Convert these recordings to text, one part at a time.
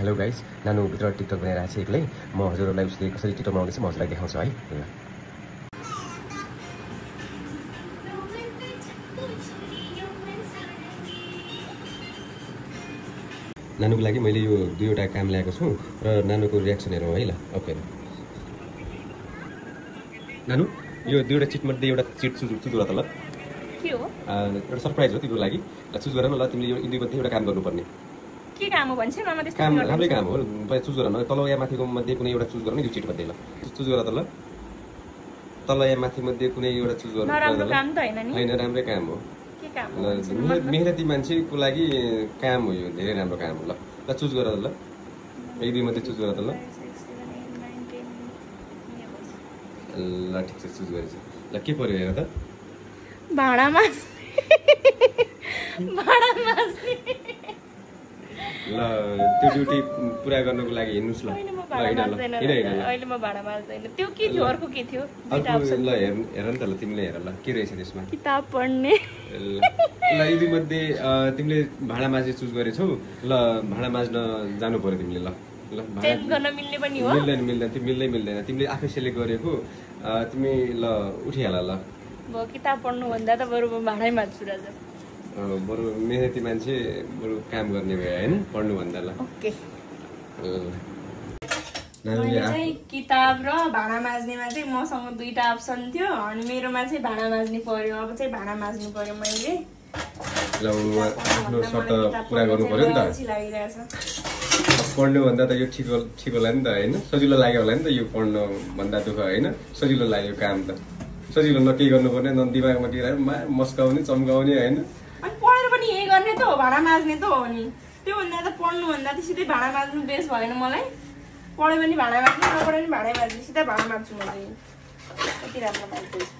Hello guys, नानु भित्र TikTok बनाइरहेको छ एक्लै। म हजुरहरूलाई उसले कसरी टिकटक बनाउँदैछ म हजुरलाई देखाउँछु है। नानुको लागि मैले यो दुईवटा काम ल्याएको छु र नानुको रियाक्सन हेरौँ है। ल ओके नानु, यो दुईवटा चिटमध्ये एउटा चिट चुज गर त। ल के हो? एउटा सरप्राइज हो तिम्रो लागि। ल चुज गर न। ल तिमीले यो दुईमध्ये एउटा काम गर्नुपर्ने। के काम हो भन्छ? मामा त्यस्तो काम राम्रै काम हो। चुज गर न। तल या माथिको मध्ये कुनै एउटा चुज गर न। यो चिट मध्ये। ल चुज गर त। ल तल या माथि मध्ये कुनै एउटा चुज गर। नराम्रो काम त हैन नि? हैन, राम्रै काम हो। के काम हो? मेहनती मान्छेको लागि काम हो यो, धेरै राम्रो काम हो। ल ल चुज गर त। ल एक दुई मध्ये चुज गर त। ल ल ठिक छ, चुज गरेछ। ल के पर्यो हेर त। भाडा मास्ने। ल त्यो ड्युटी पुरा गर्नको लागि हिँड्नुस्। ल अहिले म भाडा मास्दैन। त्यो के थियो? अर्को के थियो? ल हेर नि त। ल तिमीले हेर। ल के रहेछ त्यसमा? किताब पढ्ने। ल यी दुई मध्ये तिमीले भाडा माझ्ने चुज गरेछौ। ल भाडा माझ्न जानु पर्यो तिमीले। ल ल चेन्ज गर्न मिल्ने पनि हो? मिल्दैन त्यो मिल्दैन। तिमीले आफै सेलेक्ट गरेको तिमी ल उठिहाल। ल म किताब पढ्नु भन्दा त बरु म भाडै माझ्छु राजा। बरु मेहनती मान्छे बरु काम गर्ने भयो हैन, पढ्नु भन्दा। ल ओके। नानुले चाहिँ किताब र भाडा माझ्नेमा चाहिँ मसँग दुईटा अप्सन थियो अनि मेरोमा चाहिँ भाडा माझ्ने पर्यो। अब चाहिँ भाडा माझ्नु पर्यो मैले। ल आफ्नो शर्त पुरा गर्नु पर्यो नि त। लागिरहेछ पढ्नु भन्दा त यो ठिक होला नि त हैन। सजिलो लाग्यो होला नि त यो पढ्नु भन्दा दुःख हैन। सजिलो लाग्यो काम त। सजिलो न केही गर्नु पर्ने, न दिमागमा के मस्काउने चम्काउने हैन। अनि पढेर पनि यही गर्ने त हो, भाडा माझ्ने त हो नि। त्यो भन्दा त पढ्नु भन्दा त सिधै भाडा माझ्नु बेस भएन मलाई? पढे पनि भाडा माझ्ने, नपढे पनि भाडा माझ्ने, सिधै भाडा माझ्छु म चाहिँ। कति राम्रो मान्छे छ।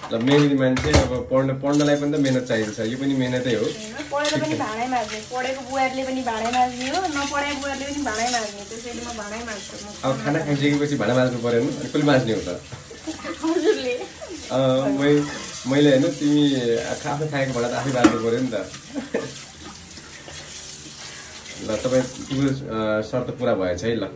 ल मेहनती मान्छे अब पढ्नलाई पनि त मेहनत चाहिन्छ। यो पनि मेहनतै हो। पढेर पनि भाडै माझ्ने, पढेको बुहारीले पनि भाडै माझ्ने हो, नपढेको बुहारीले पनि भाडै माझ्ने। त्यसैले म भाडै माझ्छु। अब खाना खाइसकेपछि भाडा माझ्नु परेन? अनि कसले माझ्ने हो त? हजुरले। मैले होइन, तिमी आफै खाएको भाडा त आफै बाँध्नु पर्यो नि त। ल तपाईँ तिम्रो शर्त पुरा भएछ है। ल